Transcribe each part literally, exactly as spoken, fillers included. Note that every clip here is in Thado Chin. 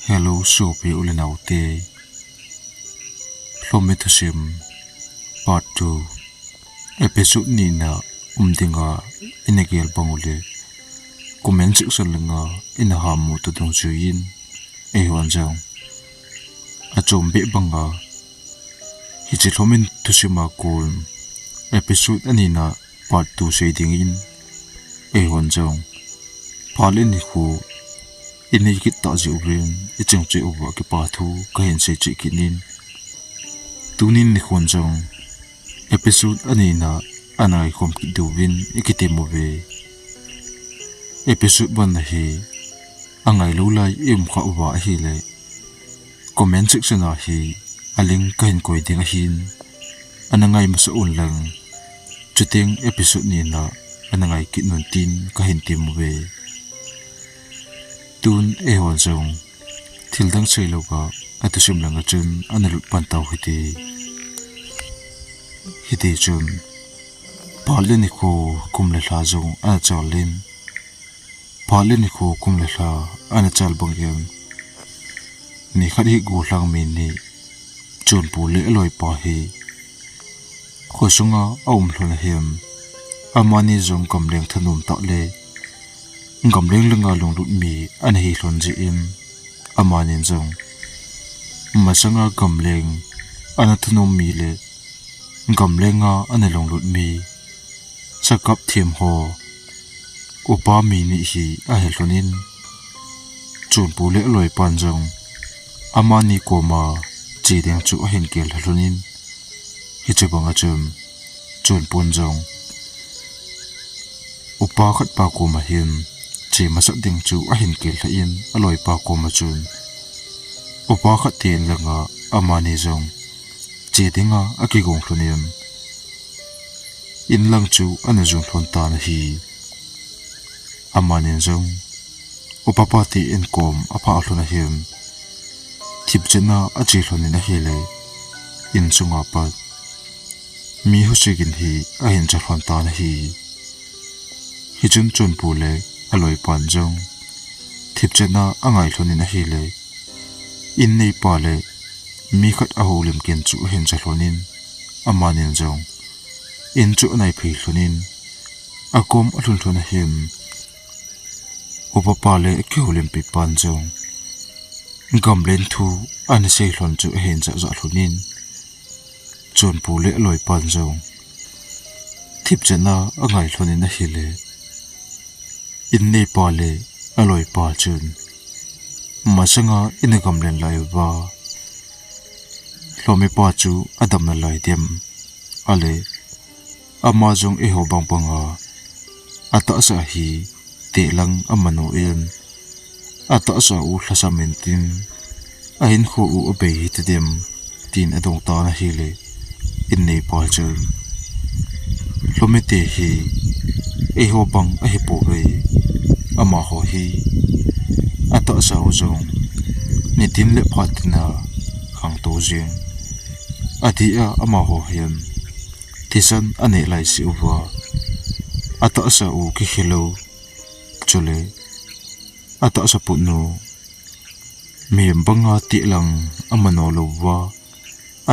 Hello, sopi u le nao te. Lhomi thusim part two, episode ni na um dinga ina gel bang u le comment section langa ina hamu to dungjuiyin, eihon jong achom beh banga hiche Lhomi thusim a kon episode ani na part two sei dingin, eihon jong phat le nikho inei kit tah jeh uvin iching cheh uva kipa thu kahin sei cheh kit in. Tunin nikhon jong episode ani na ana ngai khom kit diuvin ikitem uve. Episode one na hi angai lou lai i um kha uva ahile, comment section a hi a link kahin koi ding ahin, ana ngai masa un lang, chuteng episode ni na ana ngai kit un tin kahin tem uve. Tun eihon jong thil dang sei louva athusim langa chun ana lut pan tau hite. Hiti chun phat le nikho kum le lha jong ana chal in, phat le nikho kum le lha ana chal bang in, nikhat hi gollhang mi ni Chonpu le aloipa hi khosunga aum lhon ahin, amani jong gamleng thanom tah le gamleng langa lunglut mi ana hi lhon jeh in, amanin jong masanga gamleng ana thanom mi le gamlenga ana lunglut mi sakap them ho upa mi ni hi ahe lhon in, Chonpu le aloipan jong amani koma che ding chu ahin kel lhon in, hiche banga chun Chonpun jong upa khat pa koma hin che masat ding chu ahin kel lhon in, aloipa koma chun upa khat te in langa amani jong che dinga akigong lhon in, in lang chu ana jon lhon tan ahi. Amanin jong upa pa te in kom aphah lhon ahin, thipchenna ache lhon in ahile, in chunga pat mi husikin hi ahin cha lhon tan ahi. Hichun Chonpu le aloipan jong thipchenna angai lhon in ahile, in neipa le mi khat ahoulim kin chu ahin cha lhon in, amanin jong in chu anai phei lhon in, akom alhun lhon ahin, upa pa le akihoulimpi pan jong gamlen thu ana sei lhon chu ahin jahjah lhon in, Chonpu le aloipan jong thipchenna angai lhon in ahile, in neipa le aloipa chun masanga ina gamlen lai uva, Lhomi pa chu adam nalai dem, ale ama jong eiho bang banga atahsa hi tehlang amanu in, atahsa u lhasam in tin, ahinkho u abei hita dem, tin adong tan ahile, in neipa chun, Lhomi te hi eiho bang ahipouve, amaho hi atahsa u jong nitin le phatin a khangtou jing, adeh a amaho hin thisan aneh lai seh uva, atahsa u kikhelou, chule atahsa putnu mihem banga tehlang amanu louva,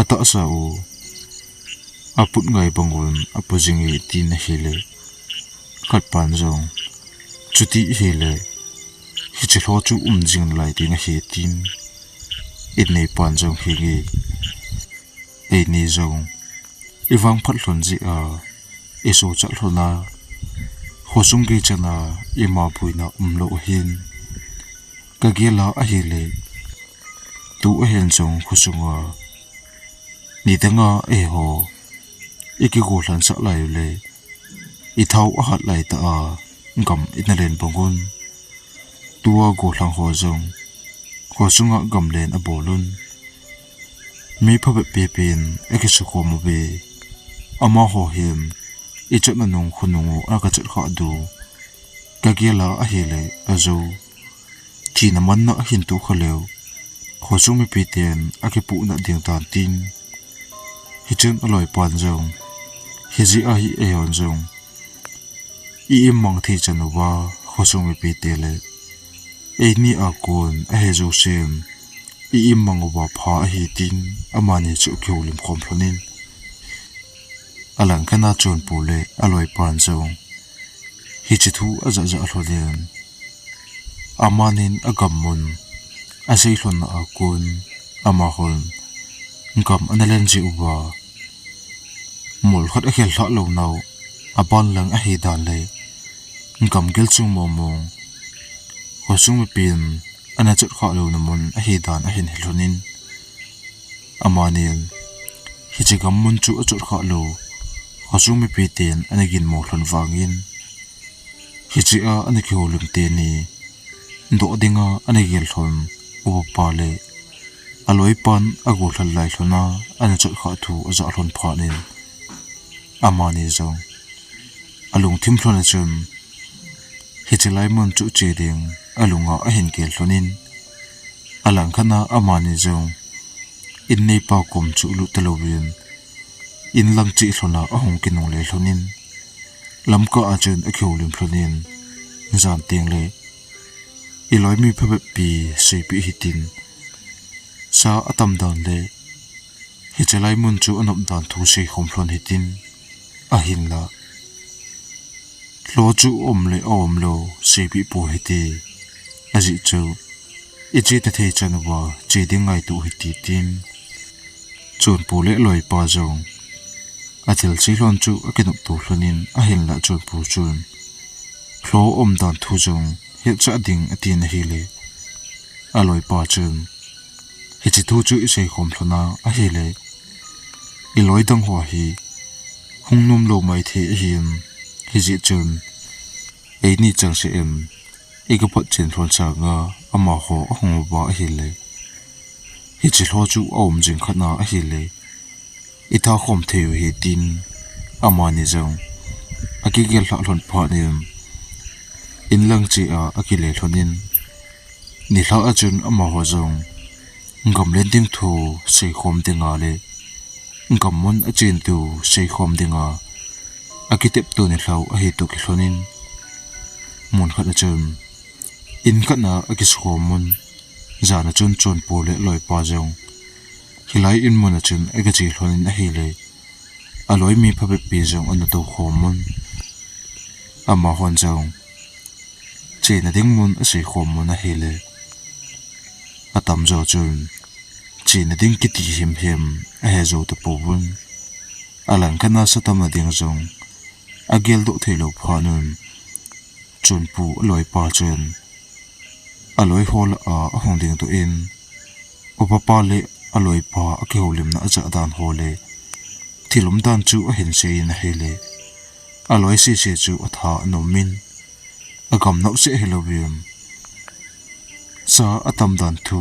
atahsa u aput ngai bangun apu jinge, tin ahile, khatpan jong, chuti ahile hiche lho chu um jing nalai ding ahi, tin in neipan jong, henge, eini jong ivangphat lhon jeh a, isochat lhon a, khosung gei chan a ima boina umlou ahin, kagel a ahile, tu ahin jong khosunga nidanga eiho ikigolhansah lai ule, ithao ahat laitah a gam ina len bangun, tua gollhang ho jong khosunga gamlen abol un, mi phabep pipen akisukhom uve, amaho hin ichatna nung khonung u akachat khah diu kagel a ahile, ajou thina manna ahin toh kha leu, khosung mipiten akipuhnat ding tan, tin. Hichun aloipan jong, hijeh a hi eihon jong i-immang thei chan uva, khosung mipite le Eini a kon ahe jousen i-im mang uva pha ahi tin amani chu akihoulim khom lhonin. Alangkhat a Chonpu le aloipan jong hiche thu ajah jah lhonin, amanin agam mun asei lhonna a kon amahon gam ana len jeh uva mol khat akhel lhah lou nau, aban lang ahi dan le gam gel chung mong mong khosung mipin ana chot khah louna mun ahi dan ahin he lhonin, amanin hiche gam mun chu achot khah lou khosung mipi ten ana ginmo lhon vangin, hiche a ana kihoulim teni doh dinga ana gel lhon upa le aloipan agollhal lai lhona ana chot khah thu ajah lhon phatnin, amani jong alungthim lhona chun hiche lai mun chu che ding alunga ahin gel lhonin, alangkhat a amani jong in neipa kom chu lut talouvin, in lang cheh lhona ahung kinungle lhonin, Lamka a chun akihoulim lhonin, jan tengle i loimi phabep pi seipeh hitin, sa atam dan le hiche lai mun chu anop dan thu seikhom lhon hitin, ahinla lho chu aum le aum lou seipeh pou hite, ajeh chu iche ta thei chan uva che ding ngaito hite tin, Chonpu le aloipa jong athilse lhon chu akinopto lhonin, ahinla Chonpu chun lho aum dan thu jong hetchah ding atin ahile, aloipa chun hiche thu chu iseikhom lhona ahile, i loi dang ho hi hung nom lou maithei ahin, hijeh chun eini changseh in i kaphotchen lhon sanga amaho ahung uva ahile, hiche lho chu aum jing khat a ahile i thakhom thei u ahi tin, amani jong akigel lhah lhon phatnin, in lang cheh a akile lhonin, nilhah a chun amaho jong gam len ding thu seikhom dinga le gam mun achen thu seikhom dinga akitepto nilhah ahi toh kilhonin, mun khat a chun in khat a akisukhom un, jan a chun Chonpu le aloipa jong hilai in mun a chun agache lhonin ahile, aloimi phabep pi jong ana toukhom un, amahon jong chena ding mun aseikhom un ahile, atamjo chun chena ding kiti himhim ahe jou tapouvin, alangkhat a satamna ding jong ageldoh theilou phatnin, Chonpu aloipa chun aloi ho lah a ahung dingdoh in, upapa le aloipa akihoulimna ajah dan ho le thil umdan chu ahin seiyin ahile, aloi sese chu atha ana umin, agam naoseh hilouvin, sa atam dan thu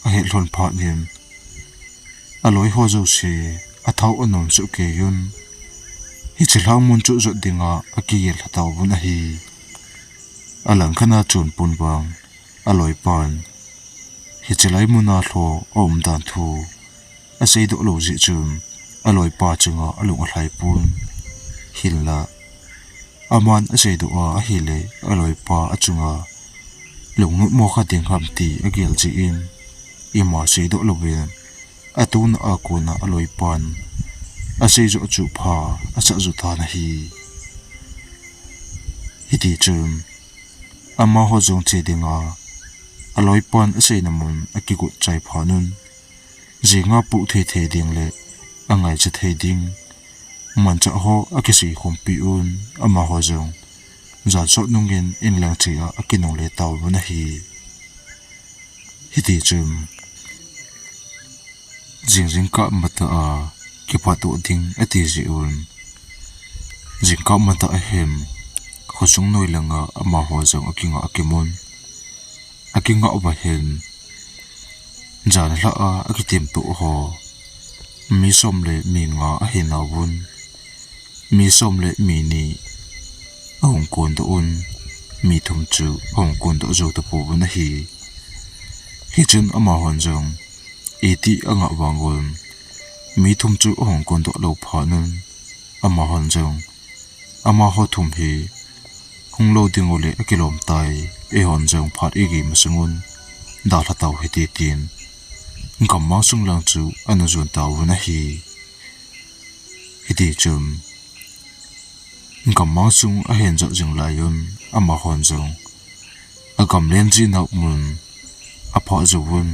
ahet lhon phatnin, aloi ho jouse athao ana um soh keiyun, hiche lhang mun chu jot dinga akigel lha tauvin ahi. Alangkhat a Chonpun vang aloipan hiche lai muna lho aum dan thu aseidoh lou jeh chun aloipa chunga alung alhaipon, hinla aman aseidoh a ahile aloipa achunga lungnutmo kha ding ham ti agel jeh in, ima seidoh louvin atuna a kona aloipan aseijoh chu pha asah ju tan ahi. Hitichun amaho jong che dinga aloipan aseina mun akigot chai phatnun, jinga poh thei thei ding le angaicha thei ding manchah ho akisei khompi un, amaho jong jan sot nungin in lang cheh a akinungle tauvin ahi. Hitichun jingjing kah matah a kipatdoh ding ati jeh un, jingkah matah ahin khosung noi langa amaho jong akingah akimun. Akingah uva hin jan lhah a akiteptoh ho mi som le mi nga ahinauvin, mi som le mi ni ahung kondoh un, mi thum chu ahung kondoh jou tapouvin ahi. Hichun amahon jong iti angah vangun mi thum chu ahung kondoh lou phatnun, amahon jong amaho thum hi hunglou ding ule akilom tai eihon jong phat igei masang un dalha tau hite tin, gammang sung lang chu ana jon tauvin ahi. Hiti chun gammang sung ahin jot jing lai un, amahon jong agamlen jinau mun aphah jouvun,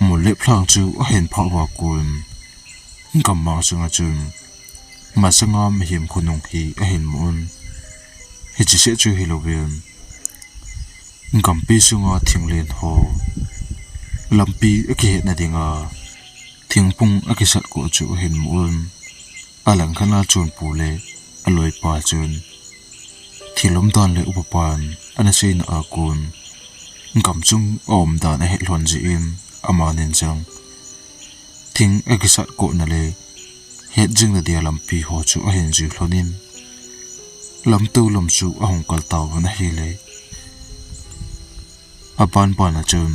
mol le lhang chu ahin phah uva kon, gammang sunga chun masanga mihem khonung hi ahin mu un. Hiche seh chu hilouvin, gampi sunga thinglen ho, lampi akihetna dinga thingphung akisat koh chu ahin mu un. Alangkhat a chonpu le aloipa chun thil umdan le upapan ana seina a kon, gamsung aumdan ahet lhon jeh in, amanin jong thing akisat kohna le het jingna dia lampi ho chu ahin jui lhonin, lamtou lam chu ahung kal tauvin ahile, abanbana chun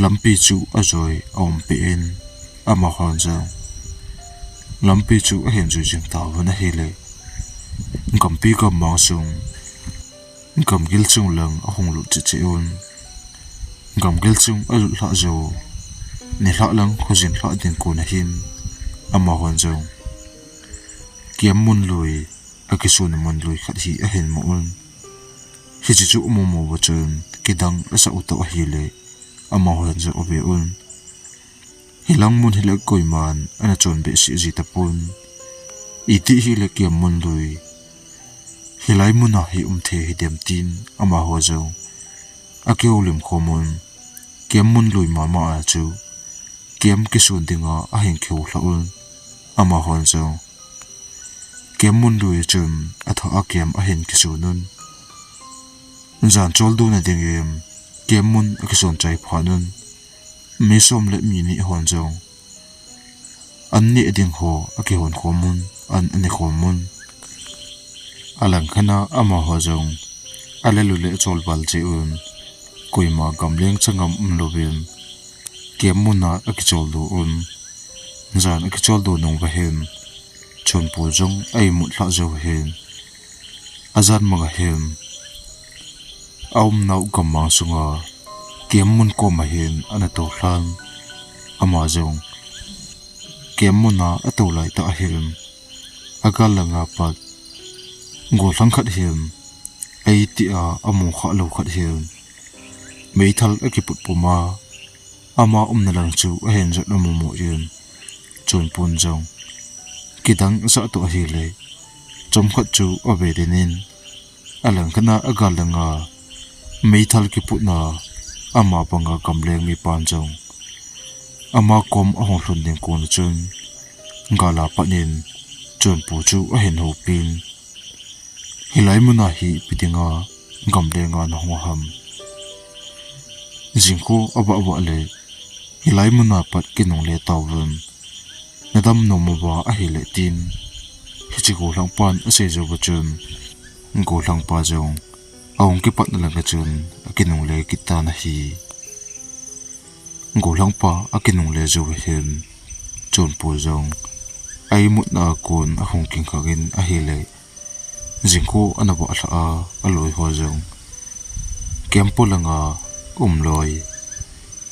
lampi chu ajoi aumpeh in, amahon jong lampi chu ahin jui jing tauvin ahile, gampi gammang sung, gamgil chung lang ahung lut cheh cheh un, gamgil chung alut lhah jou, nilhah lang khojin lhah ding kon ahin, amahon jong kemmun lui, akisonna mun lui khat hi ahin mu un. Hiche chu amu mu uva chun kidang asah u toh ahile, amahon jong ave un, hilang mun hile koiman ana chon behseh ji tapon. Iti hile kemmun lui hilai muna hi um thei hidem tin, amaho jong akihoulim khom un, kemmun lui mama a chu kem kisun dinga ahin kihou lhah un, amahon jong kemmun lui chun athah a kem ahin kisun un. Jan choldona dingin kemmun akison chai phat un, mi som le mi ni hon jong an neh ding ho akihon khom un, an ane khom un. Alangkhat a amaho jong alel u le acholval jeh un, koima gamleng changam umlouvin kemmuna akicholdo un. Jan akicholdo nung uva hin, chonpu jong a-imut lhah jou hin, ajan manga hin aumnau gammang sunga kemmun koma hin ana tou lhan. Ama jong kemmuna atou laitah hin, agal langa pat gollhang khat hin, eitia amu khah lou khat hin, meithal akiput puma, ama umna lang chu ahin jot amu mu in, chonpun jong kidang asah toh ahile, chomkhat chu ave den in, alangkhat a agal langa meithal kiputna, ama banga gamleng mipan jong ama kom ahung lhun ding kon chun, gal a pat in chonpu chu ahin houpin, hilai muna hi ipi dinga gamlenga nahung ham? Jingkho avah vah le hilai muna pat kinungle tauvin, nadam nom uva ahile tin, hiche gollhangpan asei jou uva chun, gollhangpa jong ahung kipatna langa chun akinungle kit tan ahi. Gollhangpa akinungle jou uva hin, chonpu jong a-imutna a kon ahung kingkhah in ahile, jingkho ana vah lhah a, aloi ho jong camp polanga um loi,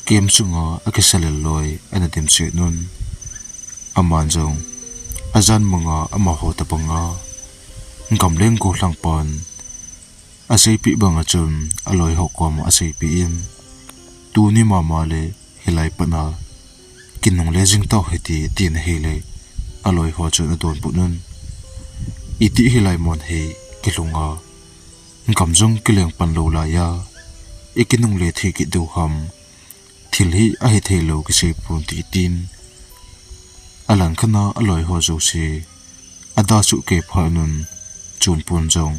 camp sunga akisa lel loi ana dimset un. Aman jong ajan manga amaho tobanga gamleng gollhangpan aseipeh banga chun aloi ho koma aseipeh in, tuni mama le hilai patna kinungle jing tau hite, atin ahile, aloi ho chun adonbut un, iti hilai mun hi kilhunga, gam jong kileng pan lou laiya ikinungle thei kit diu ham? Thil hi ahitheilou kiseipon, tin alangkhat a aloi ho jouse ada suhkei phat un, chonpun jong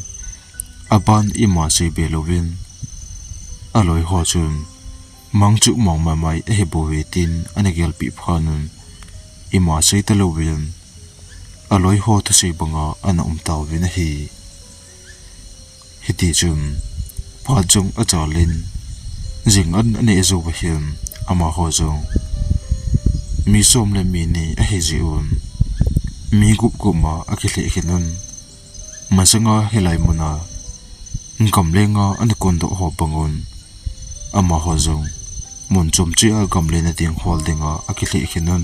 aban ima seibe louvin, aloi ho chun mang chu mang maimai ahibouve tin ana gelpeh phat un, ima sei talouvin aloi ho thusei banga ana um tauvin ahi. Hitichun phat jong ajalin, jing an aneh jouva hin, amaho jong mi som le mi ni ahijeh un, mi gup gup ma akilheh khin un. Masanga hilai muna Gamlenga ana kondoh ho bangun, amaho jong mun chom cheh a gamlen a ding hol dinga akilheh khin un.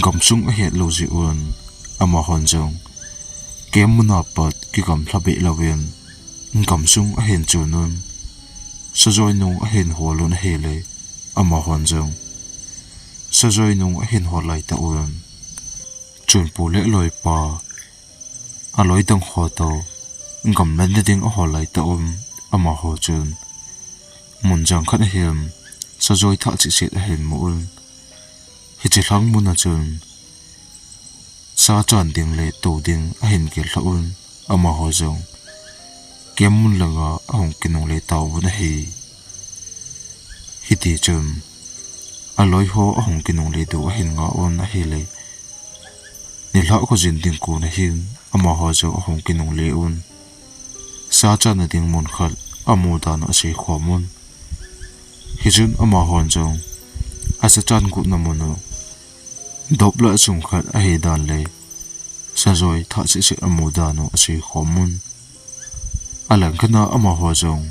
Gamsung ahet lou jeh un, amahon jong camp muna pat kigamlha beh louvin, gamsung ahin chon un. Sajoi nung ahin hol un ahile, amahon jong sajoi nung ahin hol laitah un. Chonpu le aloipa, aloi dang ho toh, gamlen na ding ahol laitah un, amaho chun mun jang khat ahin, sajoi thah cheh set ahin mu un. Hiche lhang muna chun, sa chan ding le tou ding ahin gel lhah un, amaho jong camp mun langa ahung kinungle tauvin ahi. Hitichun, aloi ho ahung kinungle diu ahin ngah un ahile, nilhah khojin ding kon ahin, amaho jong ahung kinungle un. Sa channa ding mun khat amu dan u asei khom un. Hichun amahon jong asa chan gotna mun u, dop lah chung khat ahi dan le, sajoi thah cheh set amu dan u asei khom un. Alangkhat a amaho jong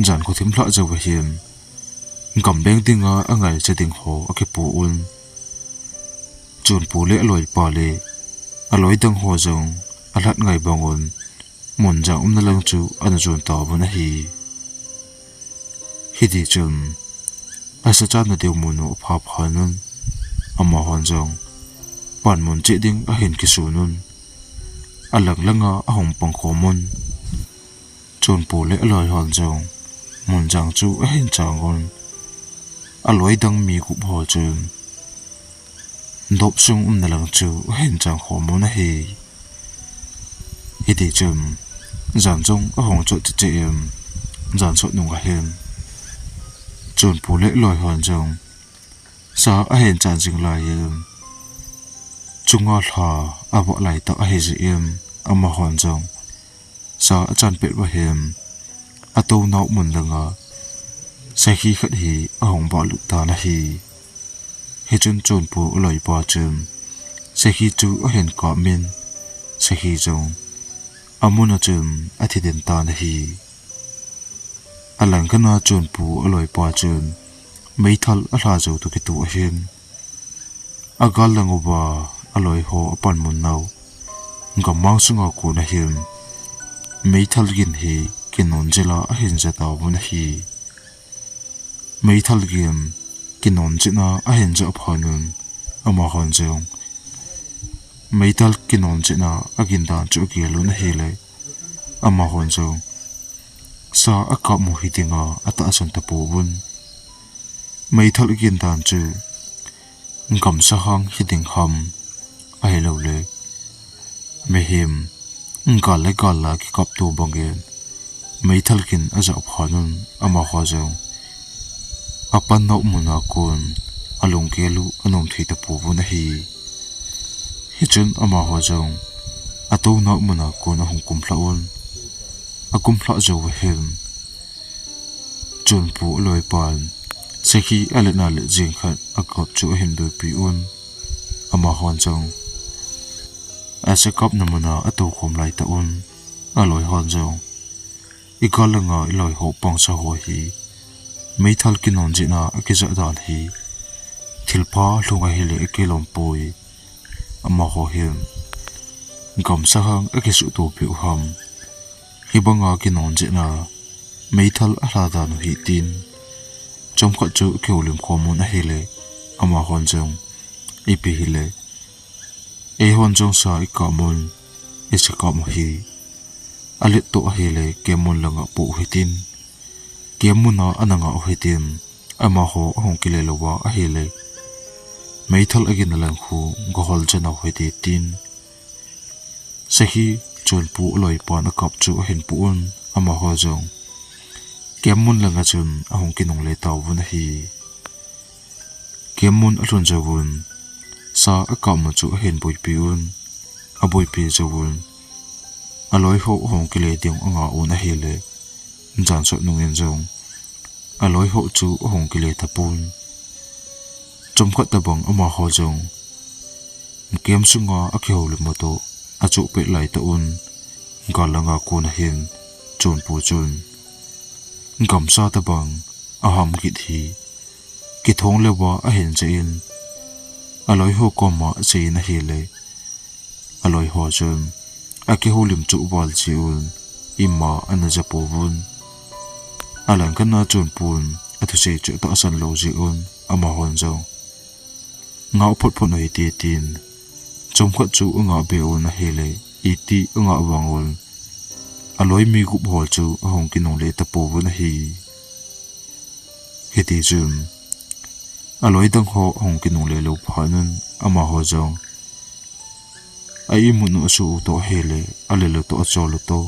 jan khothim lhah jou ahin, gamleng dinga angaicha ding ho akipo un. Chonpu le aloipa le aloi dang ho jong alhat ngai bangun, mun jang umna lang chu ana jon tauvin ahi. Hitichun, asa channa diu mun u apha phat un, amahon jong panmun cheh ding ahin kisun un. Alang langa ahung pang khom un. Chonpu le aloi hon jong mun jang chu ahin chang un. Aloi dang mi gup ho chun dop sung umna lang chu ahin chang khom un ahi. Hitichun, jan jong ahung chot cheh cheh in, jan sot nung ahin, chonpu le aloi hon jong sa ahin chan jing lai in, chunga lha avah laitah ahi jeh in, amahon jong sa achan pet uva hin, atou nau mun langa sakhi khat hi ahung vah lut tan ahi. Hichun chonpu aloipa chun sakhi chu ahin kap in, sakhi jong amun a chun athi den tan ahi. Alangkhat a chonpu aloipa chun meithal alha jou toh kitoh ahin, agal lang uva aloi ho apanmun nau gammang sunga kon ahin, meithal gin hi kinon jel a ahin ja tauvin ahi. Meithal gin kinon jeh a ahin jah phat un, amahon jong meithal kinon jeh a agin dan chu agel un ahile, amahon jong sa akap mu hi dinga atahsan tapouvin. Meithal agin dan chu gamsa hang hi ding ham, ahilouleh mihem gal le gal a kikapto bangin meithal gin ajah phat un, amaho jong apan nau mun a kon alunggel u anom thei tapouvin ahi. Hichun amaho jong atou nau mun a kon ahung kumlhah un. Akumlhah jou uva hin, chonpu aloipan sakhi alet na let jeng khat akap chu ahin boipi un. Amahon jong asa kapna mun a atou khom laitah un, aloi hon jong, igal langa iloi ho pangsa ho hi meithal kinon jeh a akijah dan hi thilpha lhung ahile akilom poi. Amaho hin gamsa hang akisuhto peh u ham, hibanga kinon jeh a meithal alha dan u hi tin, chomkhat chu akihoulim khom un ahile, amahon jong, ipi hile, eihon jong sa ikap un, isa kap u hi alet toh ahile camp mun langa po u hitin, camp mun a ana ngah u hitin, amaho ahung kile louva ahile, meithal agin lang khu gahol jeng u hite tin, sakhi chonpu aloipan akap chu ahin pu un, amaho jong camp mun langa chun ahung kinungle tauvin ahi. Camp mun alhun jouvun, sa akap mu chu ahin boipi un, aboipi jouvun, aloi ho ahung kile ding anga un ahile, jan sot nungin jong aloi ho chu ahung kile tapon. Chomkhat tobang amaho jong camp sunga akihoulim u toh achoh pet laitah un, gal langa kon ahin Chonpu chun gamsa tabang aham kit hi kithong le va ahin che in, aloi ho koma ache in ahile, aloi ho chun akihoulim chu val che un, ima ana ja pouvun. Alang khat na Chonpun athusei chu atahsan lou jeh un, amahon jong ngah phot phot u hite tin, chomkhat chu angah be un ahile, iti angah vang un, aloi mi gup ho chu ahung kinungle tapouvun ahi. Hiti chun aloi dang ho ahung kinungle lou phat un, amaho jong a imut u asuh u toh ahile, alel u toh achol u toh,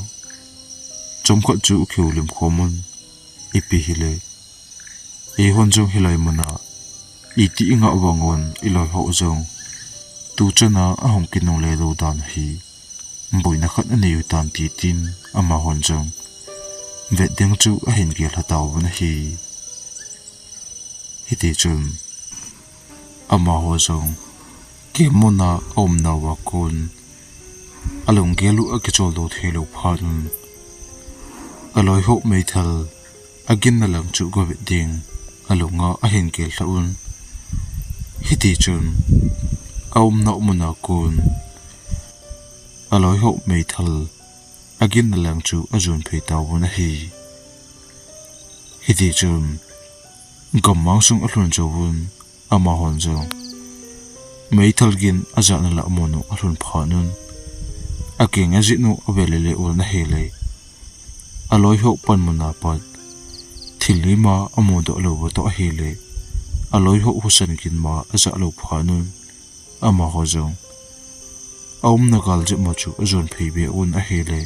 chomkhat chu akihoulim khom un, ipi hile, eihon jong hilai muna iti ingah vang un, iloi ho jong tuchan a ahung kinungle lou dan hi boina khat anei u tan, ti tin amahon jong vet ding chu ahin gel lha tauvun ahi. Hiti chun amaho jong camp muna aumnauva kon alunggel u akicholdo thei lou phat un, aloi ho meithal aginna lang chu gavet ding alunga ahin gel lha un. Hiti chun aumnau muna kon aloi ho meithal aginna lang chu ajon phei tauvun ahi. Hiti chun gammang sung alhun jouvun, amahon jong meithal gin ajahna lah mun u alhun phat un, akeng ajih u ave lele un ahile, aloi ho panmun a pat thil ima amudoh lou u toh ahile, aloi ho husa gin ma ajah lou phat un, amaho jong aumna gal jep ma chu ajon phei be un ahile,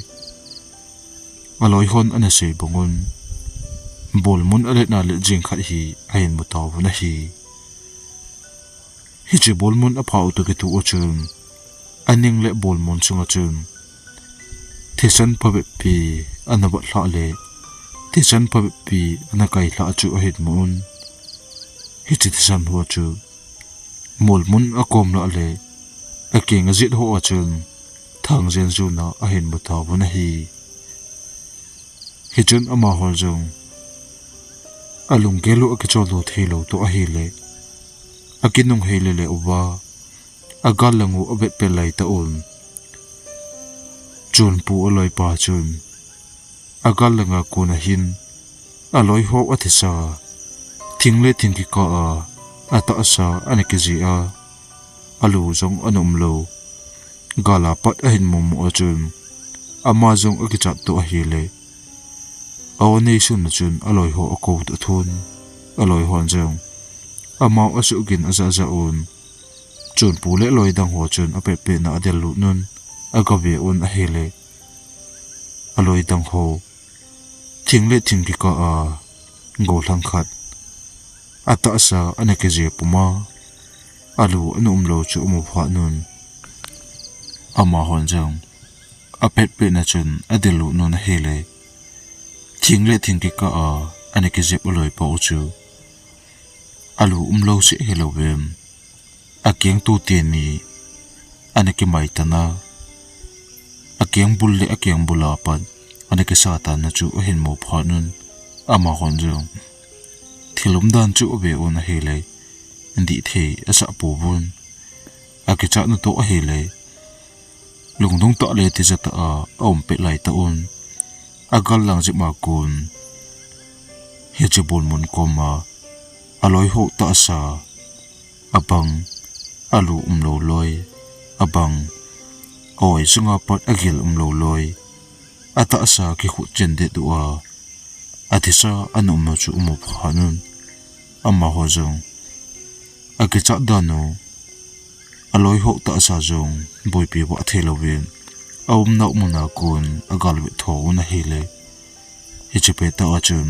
aloi hon ana sei bang un, bolmun alet na let jing khat hi ahin mu tauvun ahi. Hiche bolmun aphah u toh kitoh u chun, aning le bolmun chunga chun thisan phabep pi ana vat lhah le thisan phabep pi ana kai lhah chu ahin mu un. Hiche thisan ho chu molmun akom lah le akeng ajih ho a chun thangjen jun a ahin mu tauvun ahi. Hichun amaho jong alunggel u akicholdo thei lou toh ahile, akinung hei lele uva, agal lang u avet pet lai tah un, Chonpu aloipa chun agal langa kon ahin aloi ho athisa thing le thing kikah a atahsa ana kijih a, alu jong ana um lou. Gal a pat ahin mu mu a chun ama jong akichat toh ahile, a-o neisun a chun aloi ho akou toh thun, aloi hon jong amau asuh gin ajah jah un, Chonpu le aloi dang ho chun apet pet na adel lut un, agave un ahile, aloi dang ho thing le thing kikah a gollhang khat atahsa ana kijih puma, alu ana um lou chu amu phat un, amahon jong apet pet na chun adel lut un ahile, thing le thing kikah a ana kijep aloipa u chu alu um lou seh hilou vin, akeng tute ni ana kimai tan a, akeng bul le akeng bul a pat ana kisa tan na chu ahin mu phat un, amahon jong thil umdan chu ave un ahile, dih thei asah pouvun. Akichat na toh ahile, lungdong tah le tija tah a aum pet lai tah un, agal lang jep a kon hiche bolmun koma aloi ho tahsa, abang alu um lou loi, abang a-oi sunga pat agil um lou loi, atahsa kikhut chen det u a, athisa ana um u chu amu phat un, amaho jong akichat dan u, aloi ho tahsa jong boipi vah thei louvin, aumnau mun a kon agal vet tho un ahile, hiche pet tah a chun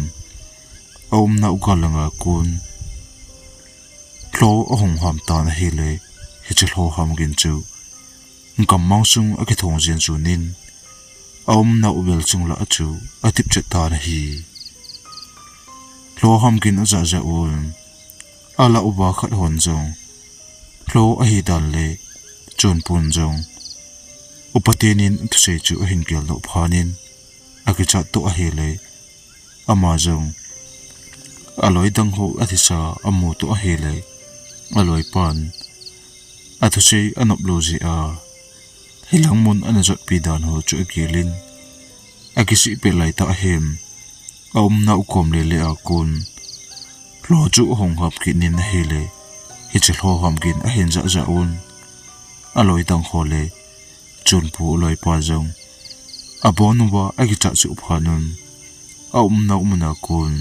aumnau gal langa kon lho ahung ham tan ahile, hiche lho ham gin chu gammang sung akithong jen jun in, aumnau vel chung lah a chu atip chet tan ahi. Lho ham gin ajah jah un, alah uva khat hon jong lho ahi dan le Chonpun jong upa tenin athusei chu ahin geldoh phat in, akichat toh ahile, ama jong aloi dang ho athisa amu toh ahile, aloipan athusei anop lou jeh a, hilang mun ana jotpi dan ho chu agelin, akisih pet laitah ahin, aumna u kom lele a kon lho chu ahung hap kit in ahile, hiche lho ham gin ahin jah jah un, aloi dang ho le Chonpu aloipa jong abon uva akichat suh phat un, aumna u muna kon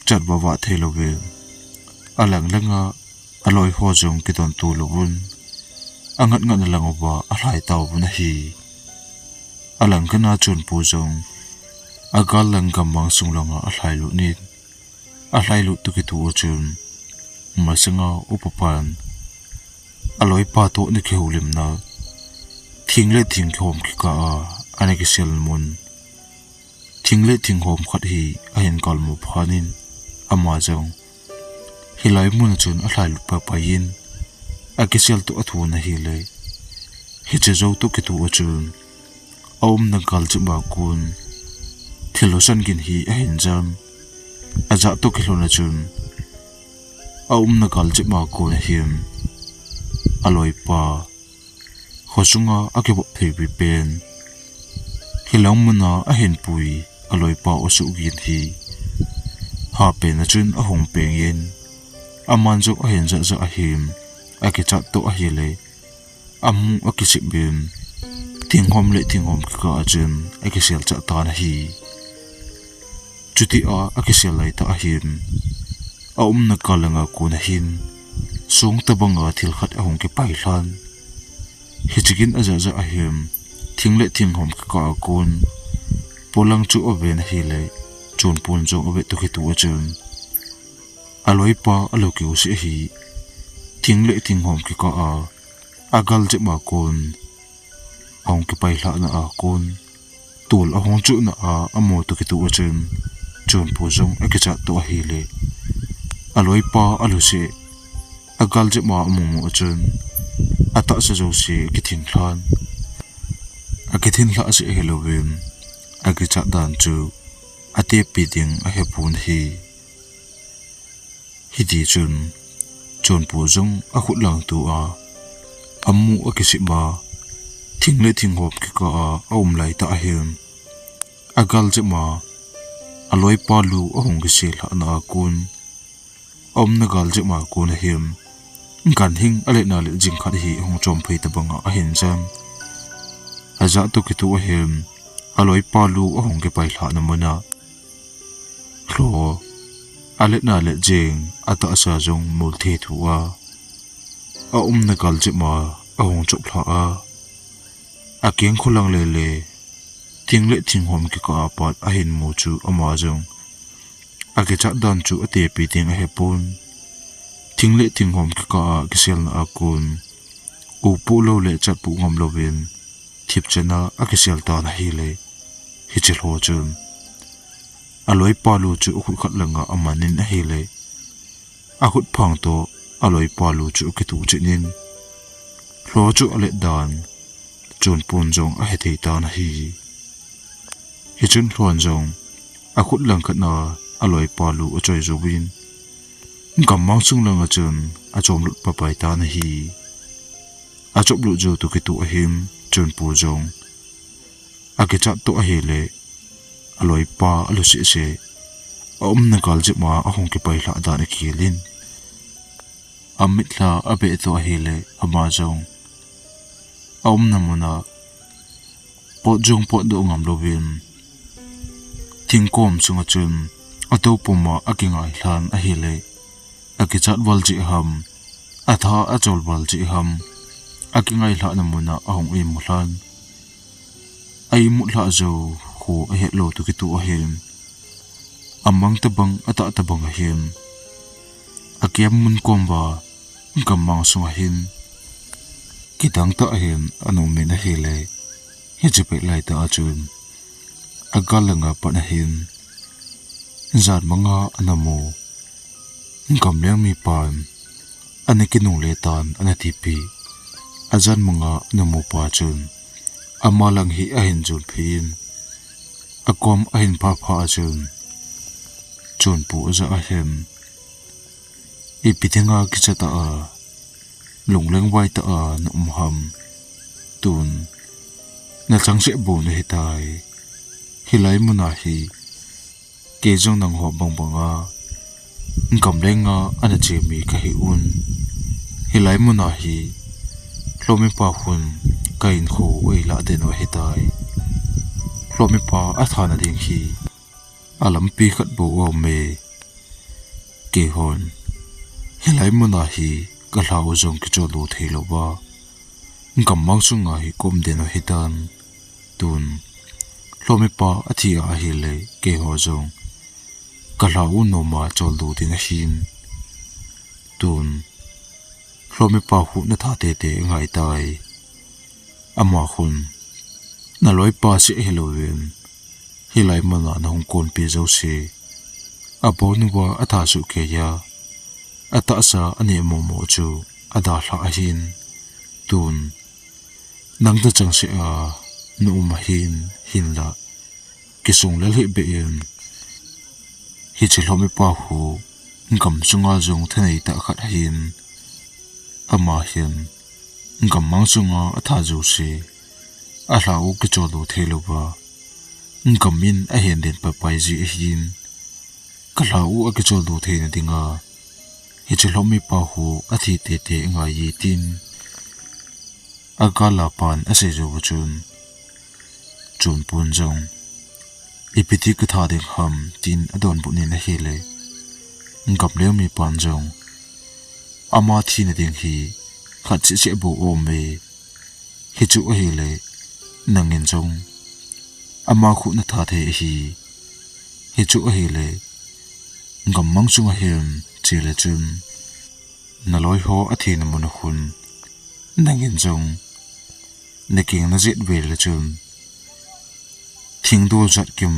chat vava thei louvin, alang langa aloi ho jong kidon to louvin, angat ngat na lang uva alhai tauvin ahi. Alang khat a Chonpu jong agal lang gammang sung langa alhai lut in, alhai lut toh kitoh a chun, masanga upapan aloipa toh ana kihoulimna, thing le thing kihom kikah a ana kisel mun, thing le thing hom khat hi ahin kalmu phat in, ama jong hilai mun a chun alhai lut paipai in, akisel toh athon ahile, hiche jou toh kitoh a chun, aumna gal jep a kon thil lhusan gin hi ahin jam, ajah toh kilhon a chun, aumna gal jep a kon ahin, aloipa khosunga akivop theipi pen, hilang muna ahin pui aloipa u suh gin hi, hapen a chun ahung peng in, aman jong ahin jah jah ahin, akichat toh ahile, amu akisip in, thing hom le thing hom kikah a chun akisel chah tan ahi. Chuti a akisel laitah ahin, aumna gal langa kon ahin, song tabanga thil khat ahung kipai lhan. Hiche gin ajah jah ahin, thing le thing hom kikah a kon polang chu aven ahile, Chonpun jong ave toh kitoh a chun, aloipa alou kiu seh ahi, thing le thing hom kikah a agal jep a kon ahung kipai lhahna a kon tol ahung chuhna a amu toh kitoh a chun, Chonpu jong akichat toh ahile, aloipa alhuseh, agal jep a amu mu a chun, atahsa jouse akithing lhan. Akithing lhah seh ahilouvin, akichat dan chu atepi ding ahepon ahi. Hiti chun, Chonpu jong akhut lang toh a, amu akisip a, thing le thing hom kikah a aum laitah ahin, agal jep a, aloipa lu ahung kise lhahna a kon, aumna gal jep a kon ahin, ganhing aletna let jing khat hi ahung chom phei tabanga ahin jam. Ajah toh kitoh ahin, aloipa lu ahung kipai lhahna muna lho aletna let jing, atahsa jong mol thei thu a, aumna gal jep a ahung chop lhah a, akeng kholang lele, thing le thing hom kikah a pat ahin mu chu ama jong akichat dan chu atepi ding ahepon, thing le thing hom kikah a kiselna a kon, upoh lou le chatpoh ngam louvin, thipchan a akisel tan ahile, hiche lho chun, aloipa lu chu akhut khat langa aman in ahile, akhut phang toh aloipa lu chu akituh chet in, lho chu alet dan Chonpun jong ahethei tan ahi. Hichun lhon jong akhut lang khat a aloipa lu achoi jouvin, gammang sung langa chun achom lut paipai tan ahi. Achop lut jou toh kitoh ahin, Chonpu jong akichat toh ahile, aloipa alhuseh seh, aumna gal jep a ahung kipai lhah dan akigel in, amitlha abeh toh ahile, ama jong aumna muna pot jong potdoh ngam louvin, thingkom sunga chun atou puma akingai lhan ahile, akichat val jeh ham, atha achol val jeh ham, akingai lhahna muna ahung imu lhan. Aimut lhah jou khu ahet lou toh kitoh ahin, amang tabang atah tabang ahin, akem mun kom uva gammang sunga hin kidang tah ahin ana um in ahile, hiche pet laitah a chun, agal langa pat ahin, jan manga ana mu gamleng mipan ana kinungle tan ana tipeh. Ajan manga ana mu pa chun, ama lang hi ahin jon phei in, akom ahin pha pha a chun, Chonpu aja ahin, ipi dinga kicha ta a, lungleng vai ta a na um ham. Tun, na chang seh bou nahi tai. Hilai muna hi, kei jong nangho bang banga gamlenga ana che mi kahi un. Hilai muna hi, Lhomipa khun ka hinkho u eilah den u ahi tai. Lhomipa athana ding hi, alampi khat bou aum e. Keihon, hilai muna hi, ka lha u jong kichol lou thei lou va, gammang sunga hi ka um den u ahi tan. Tun, Lhomipa athi a ahile, keiho jong, ka lha u noma chol lou ding ahin. Tun, Lhomipa khu na tha tete ngai tai. Ama khun, na loipa seh hilouvin, hilai muna na hung konpi jouse, abon uva atha suh kei a, atahsa aneh momo chu, adalha ahin. Tun, nang na chang seh a, na um ahin, hinlah, kisung lel hih beh in, hiche Lhomipa khu, gam sunga jong thanei tah khat ahin, ama hin, gammang sunga atha jouse, alha u kichol lou thei lou va, gam in ahin den pai pai ji ahin, ka lha u akichol lou theina dinga, hiche Lhomipa khu athi tete ngai e tin, agala pan asei jou u chun, Chonpun jong, ipi ti ka tha ding ham, tin adonbut in ahile, gamleng mipan jong, ama thina ding hi, khat seh seh bou aum e, hichu ahile, nangin jong, ama khu na tha thei ahi, hichu ahile, gammang sunga hin, che le chun, na loiho athina muna khun, nangin jong, na keng na jet ve le chun, thingdol jat kim,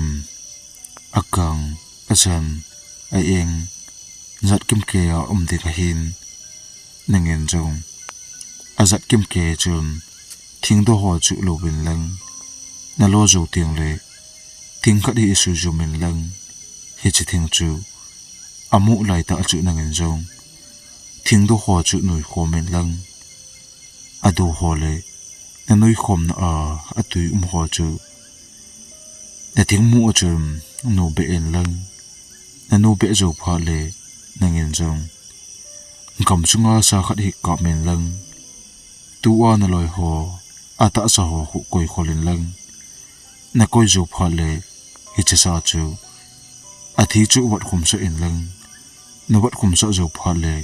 akang, ajan, a-eng, jat kim kei a um ding ahin, nangin jong, ajat kim kei chun, thingdol ho chu louvin lang, na lo jou teng le, thing khat hi isui jum in lang, hiche thing chu, amu lai tah chu nangin jong, thingdol ho chu nui khom in lang, adu ho le, na nui khomna a, atui um ho chu, na thingmu a chun, nu beh in lang, na nu beh jou phat le, nangin jong, gam sunga sa khat hi kap in lang, tua na loiho, atahsa ho khu koi khol in lang, na koi jou phat le, hiche sa chu, athi chu vat khum sah in lang, na vat khum sah jou phat le,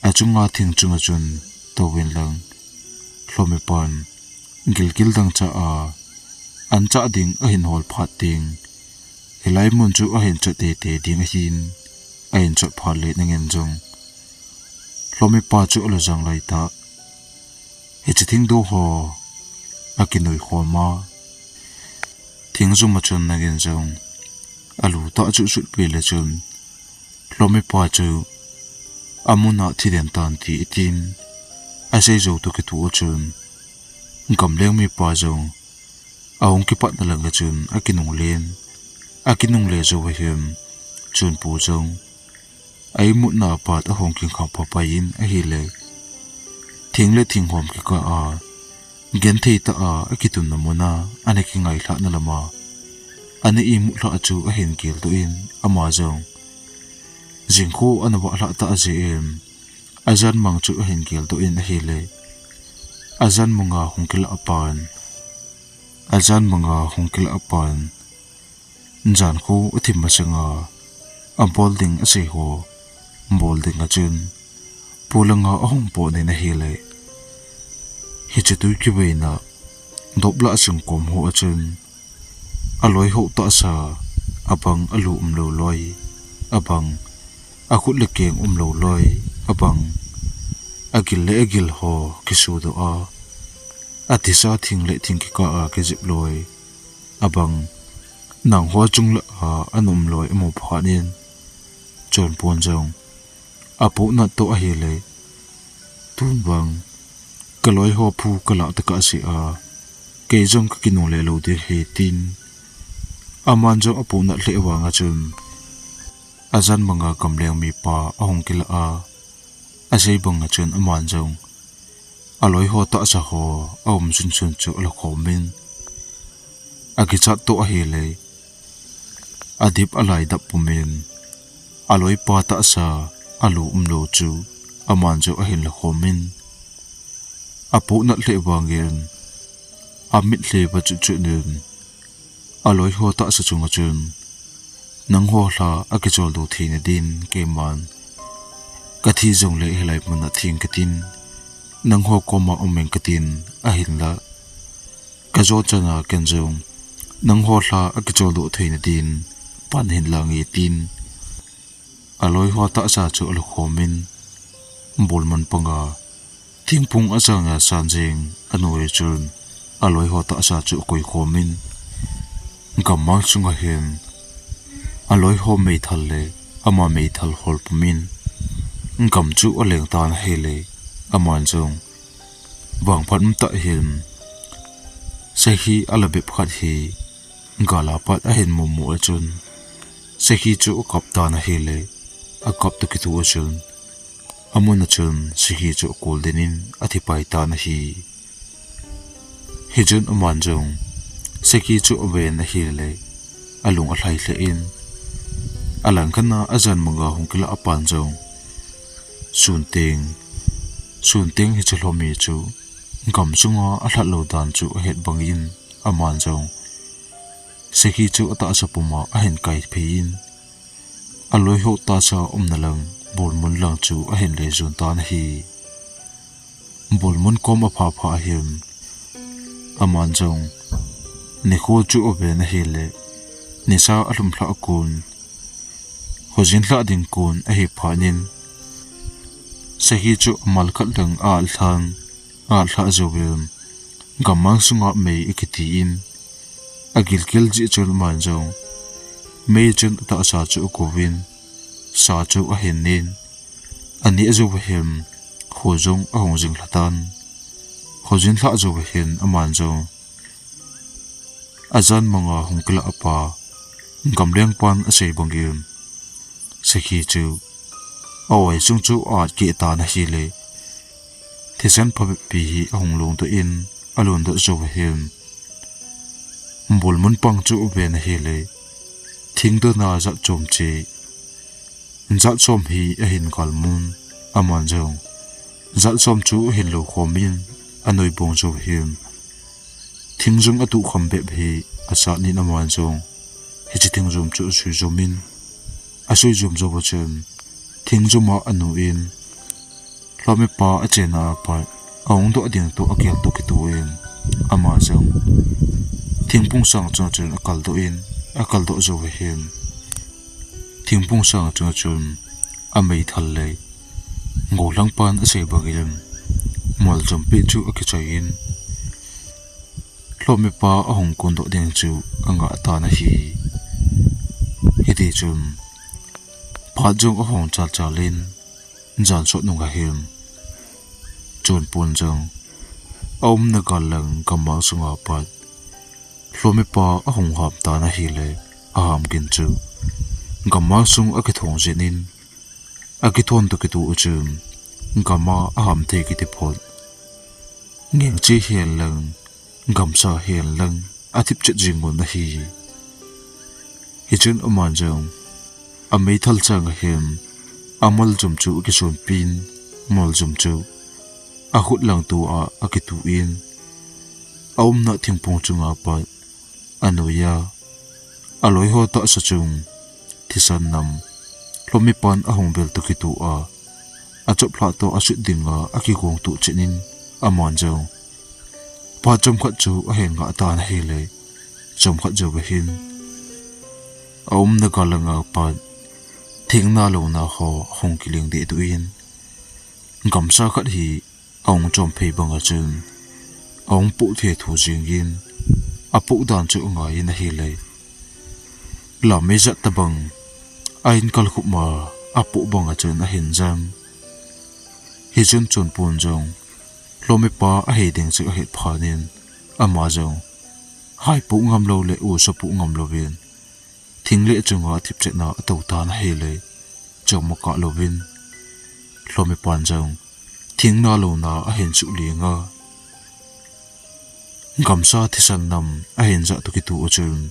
achunga thing chunga chun, tou in lang, Lhomipan, gilgil dangchah a, anchah ding ahin hol phat teng, hilai mun chu ahin chot tete ding ahin, ahin chot phat le nangin jong, Lhomipa chu alu jang lai tah, hiche thingdol ho, akinui khom a, thing jum a chun nangin jong, alu tah chu sutpi le chun, Lhomipa chu, amun a thi den tan ti itin, asei jou toh kitoh chun, gamleng mipa jong, ahung kipatna langa chun, akinungle in, akinungle jou ahin, Chonpu jong, a imutna a pat ahung kingkhang phapai in ahile, thing le thing hom kikah a, genthei tah a akitunna mun a, ana kingailhahna lama, ana imut lhah chu ahin geldoh in, ama jong, jingkho ana vah lhah tah jeh in, ajan mang chu ahin geldoh in ahile, ajan manga hung kilah pan, ajan manga hung kilah pan, jankho athim masanga, abol ding asei ho, bol ding a chun, polanga ahung pot in ahile, hiche tui kiveina, dop lah sung kom ho a chun, aloi ho tahsa, abang alu umlou loi, abang, akhut le keng umlou loi, abang, agil le agil ho kisudoh a, atisa thing le thing kikah a kijep loi, abang, nangho chunglah a ana um loi amu phat in, Chonpun jong, apohnat toh ahile, tun vang, ka loiho phu kalah tokah seh a, kei jong kakinungle lou ding ahi tin, Aman jong apohnat lheh vanga chun, ajan manga gamleng mipa ahung kilah a, asei banga chun aman jong aloi ho tahsa ho aum sunsun chu alha khomin, akichat toh ahile, adip alaidap pumin, aloipa tahsa alu umlou chu aman jong ahin lha khomin, apohnat lheh vangin, amit lheva chuchun, aloi ho tahsa chunga chun, nangho lha akicholdo theina din keiman kathi jongle hilai muna theng katin, nangho koma um ing katin, ahinla kajo chana ken jong nangho lha akicholdo theina din pan hinlang e tin, aloi ho tahsa chu alha khomin, bolmun panga thingphung ajanga san jeng anoiya chun, aloi ho tahsa chu akoi khomin, gammang sunga hin aloi ho meithal le ama meithal hol pumin, gam chu aleng tan ahile, aman jong vangphat umtah hin sakhi ala bep khat hi gala pat ahin mumu a chun, sakhi chu akap tan ahile, akap toh kitoh a chun, amuna chun sakhi chu akol dinin athipai tan ahi. Hichun aman jong sakhi chu aven ahile, alung alhai lheh in, alangkhat a ajan manga hung kilah apan jong, sun teng, sun teng hiche lhomi chu gam sunga alhat lou dan chu ahet bangin, aman jong sakhi chu atahsa puma ahin kaiphei in, aloi ho tahsa umna lang bolmun lang chu ahin lejon tan ahi. Bolmun kom aphapha ahin, aman jong nikho chu aven ahile, nisa alhum lhah kon, khojin lhah ding kon ahi phatnin, sakhi chu amal khat lang alhan, alhah jouvin, gammang sunga mei akitin, agilkel jeh chun aman jong mei chun atahsa chu akouvin, sa chu ahin nin, aneh jouva hin kho jong ahung jing lhatan, khojin lhah jouva hin aman jong ajan manga hung kilah apa gamlengpan asei bangin, sakhi chu a-oi sung chu a-at keh tan ahile, thisan phabep pi hi ahung longdoh in, alondoh jouva hin, bolmun pang chu aven ahile, thingdona jat chom che, jat som hi ahin galmun, aman jong jat som chu ahin lou khomin, anoibong jouva hin, thingjung atuh kham bep hi asatnin aman jong hiche thingjum chu asui jomin, asui jom jouva chun, thingjum a anu in, lhomipa achena apat, ahung doh ding toh akel toh kitoh in, ama jong thingphung sang chunga chun akaldoh in, akaldoh jouva hin, thingphung sang chunga chun ameithal le gollhangpan asei bangin, moljom peh chu akichoi in, lhomipa ahung kondoh ding chu angah tan ahi. Hitichun, phat jong ahung chalchal in, jan sot nunga hin, Chonpon jong aumna gal lang gammang sunga pat lhomipa ahung ham tan ahile, aham gin chu gammang sung akithong jin in, akithon toh kitoh a chun, gama aham thei kiti phot, ngengche hihen lang, gamsa hihen lang, athip chet jing un ahi. Hichun aman jong ameithal changa hin amoljom chu akisonpin, moljom chu akhut langto a akituh in, aumna thingphung chunga pat anoiya, aloiho tahsa chung thisan nam lhomipan ahung vel toh kitoh a, achoplhah toh asut dinga akigong toh chet in, aman jong phat chomkhat chu ahin ngah tan ahile, chomkhat jouva hin aumna gal langa pat thengna louna ho ahung kiling dehduh in, gamsa khat hi ahung chom phei banga chun ahung poh thethu jingin, apoh dan chu angai in ahile, lamei jat tobang a-in kalkhup ma apoh banga chun ahin jan. Hichun Chonpon jong lhomipa ahi ding chu ahet phatnin, ama jong haipoh ngamlou le usa poh ngamlouvin, thing le chunga thipchetna ato tan ahile, chomkhat louvin, Lhomipan jong thing nalona ahin suhling a. Gamsa thisan nam ahin jah toh kitoh a chun,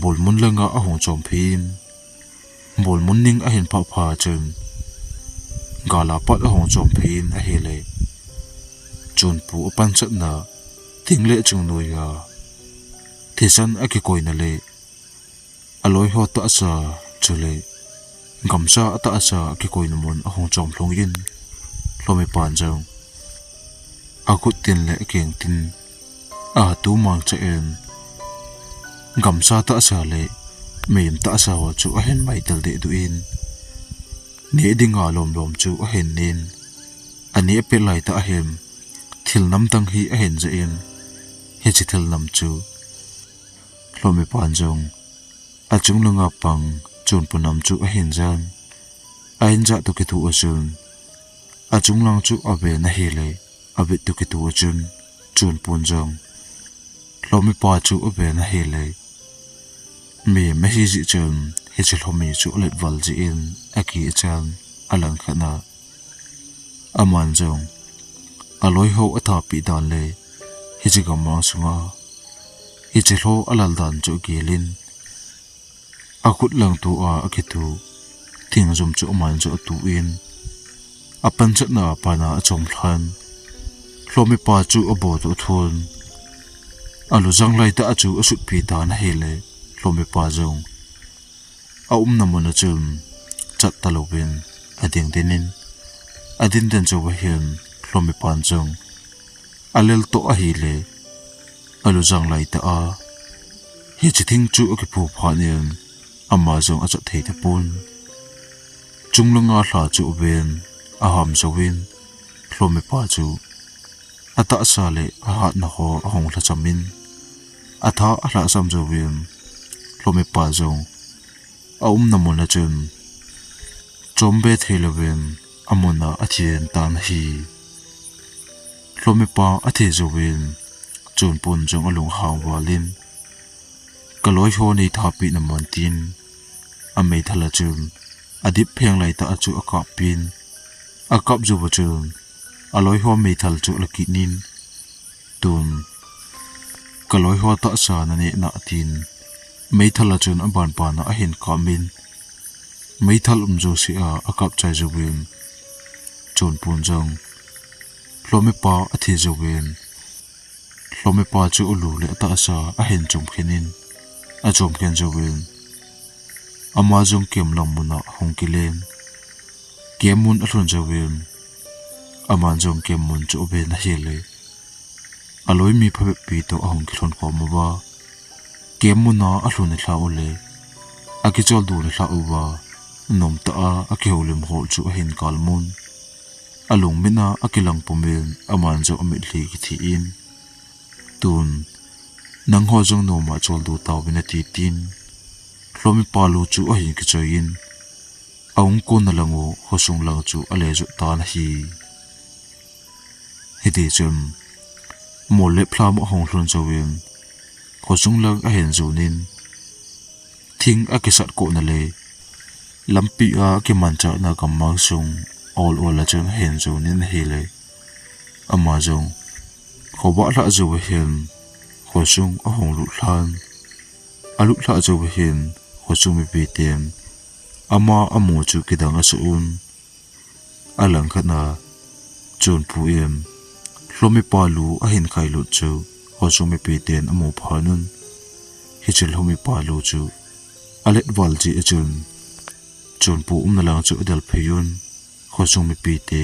bolmun langa ahung chom phei in, bolmun ning ahin phah pha chun, gala pat ahung chom phei in ahile, Chonpu apansatna thing le chung noiya thisan akikoina le aloiho tahsa, chule gamsa atahsa akikoina mun ahung chom lhung in, Lhomipan jong akhut tin le akeng tin, atu mangcha in, gamsa tahsa le mihem tahsa ho chu ahin maitel dehduh in, neh dinga lomlom chu ahin nen, aneh apet laitah hin, thil nam dang hi ahin jah in, hiche thil nam chu Lhomipan jong achung langa pang Chonpu nam chu ahin jan. Ahin jah toh kitoh a chun, achung lang chu aven ahile, avet toh kitoh a chun, Chonpun jong Lhomipa chu aven ahile, mihem ahi jeh chun, hiche Lhomi chu alet val jeh in, akichan, alangkhat a aman jong aloiho athapeh dan le hiche gammang sunga hiche lho alal dan chu agel in, akhut lang tua akituh thingjum chu aman jong atuh in, apansatna a pat a achom lhan, Lhomipa chu abol toh athon, alujang laitah a chu asutpi tan ahile, Lhomipa jong aumna mun a chun chat talouvin ading den in, ading den jouva hin Lhomipan jong alel toh ahile, alujang laitah a hiche thing chu akiphu phat in, ama jong achat thei tapon. Chung langa lha chu aven, aham jouvin, Lhomipa chu atahsa le ahatna ho ahung lhacham in, atha alhacham jouvin, Lhomipa jong aumna mun a chun chombe thei louvin, amun a athi tan ahi. Lhomipa athi jouvin, Chonpun jong alunghang val in, kaloiho nei thapeh na mun tin, ameithal a chun adip pheng laitah a chu akap pin, akap jouva chun aloiho meithal chu ala kit in, tun kaloiho tahsa naneh nai tin, meithal a chun abanban a ahin kap in, meithal um jouse a akap chai jouvin, Chonpun jong Lhomipa athi jouvin, Lhomipa chu alu le atahsa ahin chomkhen in, achomkhen jouvin, ama jong camp lang mun a ahung kilen. Camp mun alhun jouvin, aman jong camp mun chu aven ahile, aloi mi phabep pi toh ahung kilhun khom uva, camp mun a alhun nilhah u le akicholdo nilhah uva, nomtah a akihoulim ho chu ahin kalmun, alungmin a akilang pumin, aman jong amitlhi kithi in, tun, nangho jong noma choldo tauvin ati tin, Lhomipa lu chu ahin kichoi in, ahung kon na lang u, khosung lang chu ale jot tan ahi. Hiti chun, mol le phlamo ahung lhun jouvin, khosung lang ahin jon in, thing akisat kohna le lampi a akimanchahna gammang sung ol ol a chun ahin jon in ahile, ama jong khovah lhah jouva hin khosung ahung lut lhan, alut lhah jouva hin khosung mipi ten ama amu chu kidang asah un. Alangkhat a, Chonpu in Lhomipa lu ahin khailut chu khosung mipi ten amu phat un. Hiche Lhomipa lu chu alet val jeh a chun, Chonpu umna lang chu adel phei un. Khosung mipi te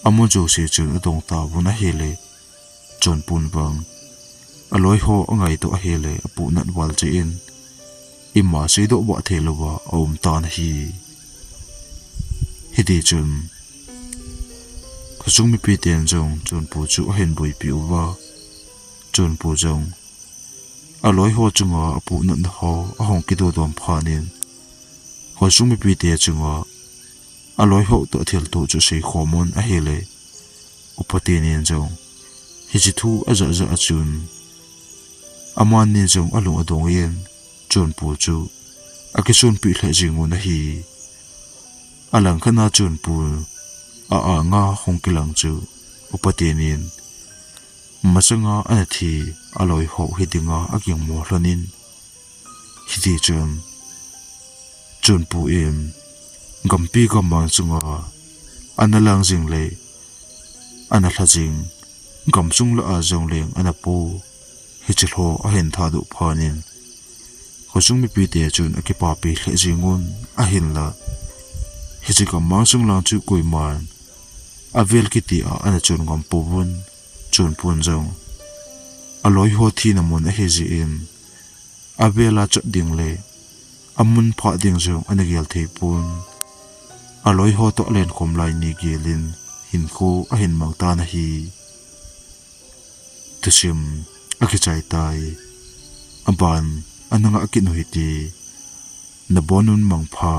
amu jouse chun adong tauvin ahile, Chonpun vang aloi ho angaito ahile, apuhnat val jeh in, ima seidoh bah thei louva aum tan ahi. Hiti chun, khosung mipi ten jong Chonpu chu ahin boipi uva, Chonpu jong aloi ho chunga apuhnatna ho ahung kido dom phat in, khosung mipi te chunga aloi ho toh thilto chu asei khom un ahile, upa teni in jong hiche thu ajah jah a chun, amani jong alung adong in, Chonpu chu akisonpeh lheh jeng un ahi. Alangkhat a Chonpu a-anga hung kilang chu upa tenin masanga ana thi aloiho hi dinga agingmo lhonin, hitichun Chonpu in gampi gammang chunga ana lang jing le ana lha jing, gamsung lah a jong leng ana po, hiche lho ahin thadoh phat in, khosung mipite chun akipapi lheh jeng un, ahinla hiche gammang sung lang chu koiman avel kiti a ana chon ngam pouvin, Chonpun jong aloiho thina mun ahi jeh in, avela chot ding le amun phah ding jong ana gel thei pon, aloiho toh lenkhom lai ni gelin hinkho ahin mang tan ahi. Thusim akichai tai. Aban ana ngah kit u hite. Nabonun mangpha.